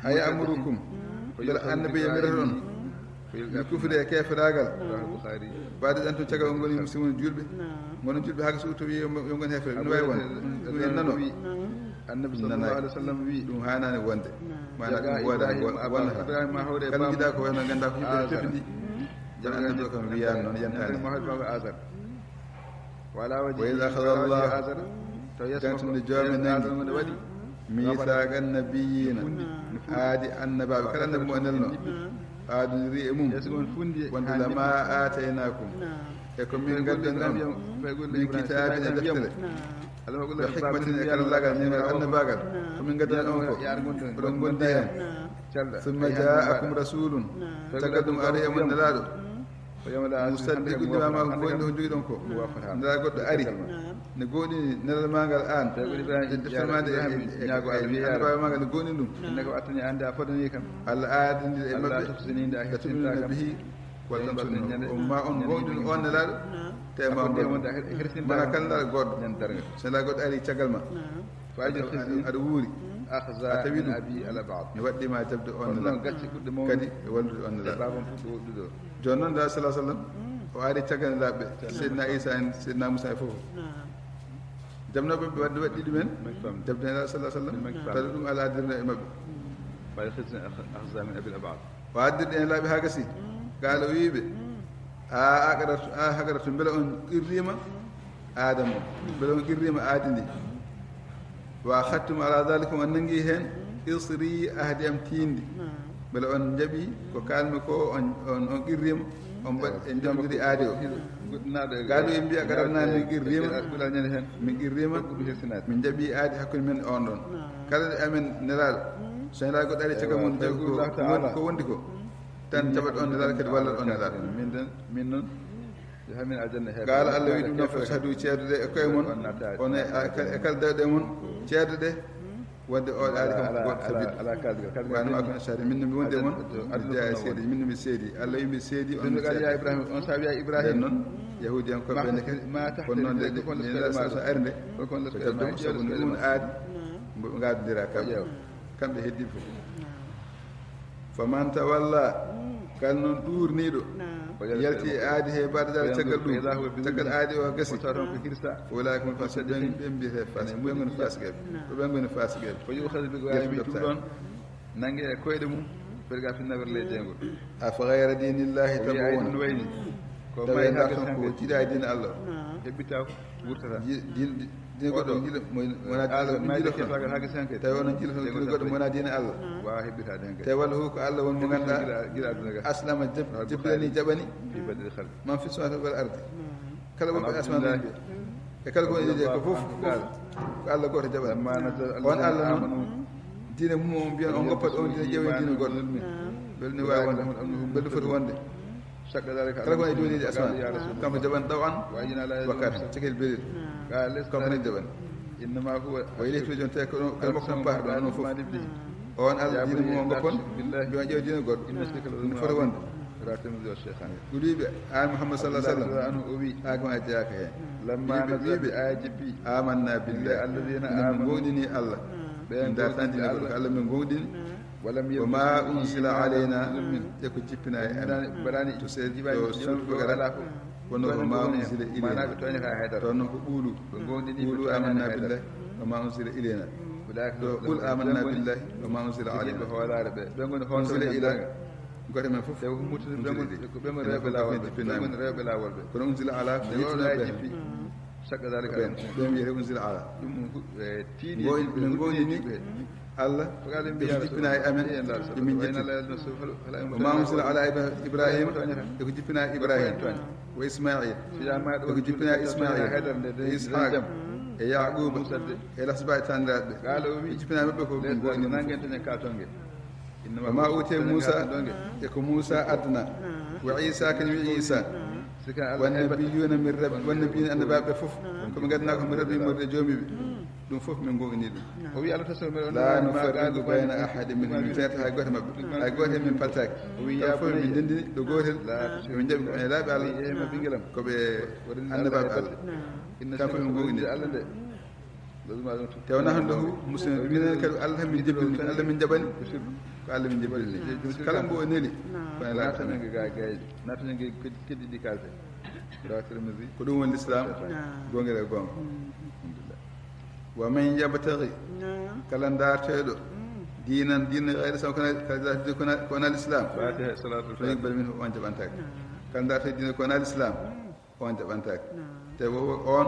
A ya'murukum, mbela annabi yamirata on, bi kufri, e keeferaagal. Mbaadi ɗan tun caggal ngoni muslimun, julɓe. Ngono julɓe haa so tawi yo ngon heefere, ɗum waawi won. Ɗum en nano. Annabi sallallahu alaihi wasallam wi, ɗum haanaani wonde. Maana ɗum wooda wonata. Kala njiɗa ko wayno ngannda ko yimɓe tefndi. Jan annabi o kam wiyaani noon, yantaani. Wa iz akhadha Allah, jantunde Joomi nangi, mithaqa nabiyyiina, aadi annabaaɓe, kala annabi mo o nelno, aadondiri e mum, wonde lama aataynaakum, e ko min ngaddan on, min kitaabin, e deftere, wa hikmatin, e karallaagal, neemal annabaagal, ko min ngaddan on ko, oɗon ngondi heen. Summa jaakum rasulun, caggal ɗum ari e mon nelaaɗo, musaddiqun lima ma'akum, ko woni ko jogiɗon ko. Ndaa goɗɗo ari, ne goɗɗini nelal maa ngal aan, e deftere maa nde, e, e, e annabaaɓe maa ngal ne goɗɗini ɗum. Innaka, o attani aan de, a fodani kam. Allah aadindiri e maɓɓe, la tu'minunna bihi, wala tansurunnahu. On ma on goɗɗin on nelaaɗo, te ma on goɗɗin. Mana kala nelaaɗo goɗɗo. So nelaaɗo goɗɗo ari caggal ma. Fa ajal khizi, aɗa wuuri. Akhza, a tawi min ɗum. Abi al-ab'ad. Mi waɗɗii ma jaɓde on nelaaɗo. Gacce ɓurɗe mawnude. Kadi e wallude on nelaaɗo. Baabam fuɗɗo woɗɗude o. Jooni noon, ndaa sallallahu alaihi wasallam, o ari caggal nelaaɓe, Seydina Isa en, Seydina Musa e fof. Jaɓnooɓe ɓe waɗde waɗɗii ɗumen. Jaɓde nelaaɗo sallallahu alaihi wasallam. Tawi ɗum alaa dirna e maɓɓe. Fa ajal khizi, akhza min abi al-ab'ad. O addirɗe en laaɓi haa gasi. Qaala, o wiyi ɓe, a aqrartu, a haqrartu, mbela on qirriima aada mon, mbela on qirriima aadi ndi. Wa akhadtum ala dhalikum, on nangi heen isri, ahdi am tiiɗndi. Mbela on njaɓi ko kaalmi ko, on, on, on qirriima, on mbaɗ, en njaɓondiri aadi o. Qaalu, ɓe mbiya, aqrarna, min qirriima, min qirriima, min njaɓi aadi hakkunde men e on ɗon. Kala nde amen nelaaɗo, so nelaaɗo goɗɗo ari caggal mum, jaɓi ko, ko wondi, ko wondi ko. Tan jaɓat on nelaaɗo, kadi wallat on nelaaɗo. Min den, min noon, yo hamin aljanna heeɓa. Qaala, Allah wi ɗum noon, fashhadu, ceeduɗe e koye mon, on e, e kala dewɗe mon, ceeduɗe, wonde o ari kam ko goɗɗo sabiɗɗo. Wano ma kon ashhadu, min no mi wondi e mon, mi jeyaa e seedi, min no mi seedi. Allah wi mi seedi, on mi seedi. Ya Ibrahim, on sa wiya Ibrahim. Nden noon, Yahuudiyankooɓe ne kadi, kono noon de, nelaaɗo sa ari nde, ko jaɓde mo, sabu nde ɗum aadi, mbo ɓe ngaadondira kamɓe. Kamɓe heddiiɓe fof. Faman tawalla, kala noon ɗuurniiɗo, yalti e aadi he, ba'da daalika, caggal ɗum, caggal aadi o gasi, ulaa'ika humul faasiquun, ɓen, ɓen mbiyetee faasiq, ɓen ngoni faasiqeeɓe. Ko ɓen ngoni faasiqeeɓe. Fa yu'khadhu bi ghayri ɗum ɗon, nange e koyɗe mum, firga finna werle e jeyngol. Afa ghayra diinillaahi tabghuun. Tawi en dartan ko jiidaa e diine Allah. Heɓɓitaako, wurtata. Ji-, diine, diine goɗɗo on jiiɗo, mo, mo wonaa diine Allah, ɗum jiiɗo ko. Tawi onon jiiɗo toon diine goɗɗo mo wonaa diine Allah. Waawa heɓɓitaade heen kay. Tawi walla hu ko Allah won mo ngannduɗaa. Jiiɗa, jiiɗa aduna kay. Aslama, jab-, jabbilani, jaɓani. Fi badil khalqi. Man fi samawati wal ardi. Kala wonɓe asmaan ɓe. E kala ko woni ɗiɗi ko fof, fof. Ko Allah gooto jaɓani. On Allah noon, diine mum o mbiyan on goppat on diine ƴeewen diine goɗɗo. Belni waawi wonde, belni foti wonde. Kala ko e dow leydi asmaan, kanko jaɓan ɗaw an, wakkat, cekil belel. Kanko ne jaɓan. Wa ilayhi turja'un, tawi ko ɗon, kala mokko tan paata ɗon, onon fof. On Allah, diine mum o goppon, mbiyan ƴeew diine goɗɗo. Ɗum foti wonde. Rawata Tirmidhi wa Shaykhani. Ko wiiɓe, an Muhammad sallallahu alaihi wasallam. Haa ko a jeyaaka heen. Lamma nazalat al-aya, jippi. Amanna billahi. Alladhina amanu. Min goonɗini Allah. Ɓen dartani diine goɗɗo ko Allah min goonɗini. Wa ma unzila alayna, e ko jippinaa e amen. To se-, to suuratu Baqara, kono wa ma unzila ilayna. Toon ko qulu. Qulu amanna billahi wa ma unzila ilayna. To qul amanna billahi wa ma unzila alayna. Unzila ila. Gooto men fof. Unzila ilayna. Ɓen fof jippinaa e amen. Kono unzila ala ko yettinoo ɓen. Ɓen wiyete unzila ala. Min goonɗini Allah, e ko jippinaa e amen, e min jetti. Wa ma unzila ala Ibra-, Ibrahima, e ko jippinaa e Ibrahima. Wa Ismail, e ko jippinaa e Ismail, e Ishaq, e Yaquba, e lasbaaɓe taaniraaɓe. Ko jippinaa e maɓɓe ko min goonɗini. Wa ma utiya Musa, e ko Musa addana. Wa Isa, kañum e Isa. Wa nabiyuna min rabbi, wa nabiyuna, annabaaɓe fof, ko ɓe ngannduɗaa ko min rabbi, morde joomi ɓe. Ɗum fof min goonɗini ɗum. O wi Allah tasawwur meɗen. La nufarriqu bayna ahadin minhum, min feerta hay gooto maɓɓe. Hay gooto heen min paltaaki. O wi kala fof min ndenndini ɗo gootel. Min njaɓi ko e laaɓi Allah. Ko ɓe annabaaɓe Allah. Kamɓe fof min goonɗini Allah nde. Te wonaa hannde ko musidɓe, minen kadi Allah min jebbilni, ko Allah min jaɓani, ko Allah min jebbilni. Kala mbo o neli, ko en laatata men. Naatanen ko keddi, keddi ɗi kaalte. Rawa Tirmidhi. Ko ɗum woni l'islam, goongel e goonga. Alhamdulillah. Wa man yabtaghi, kala daarteeɗo diinan, diina ghayra islam, kono, kono, kono l'islam. Fatiha, salatul fatiha. Bal min on jaɓantaake. Kala daarteeɗo diina kono l'islam, on jaɓantaake. Te wo, on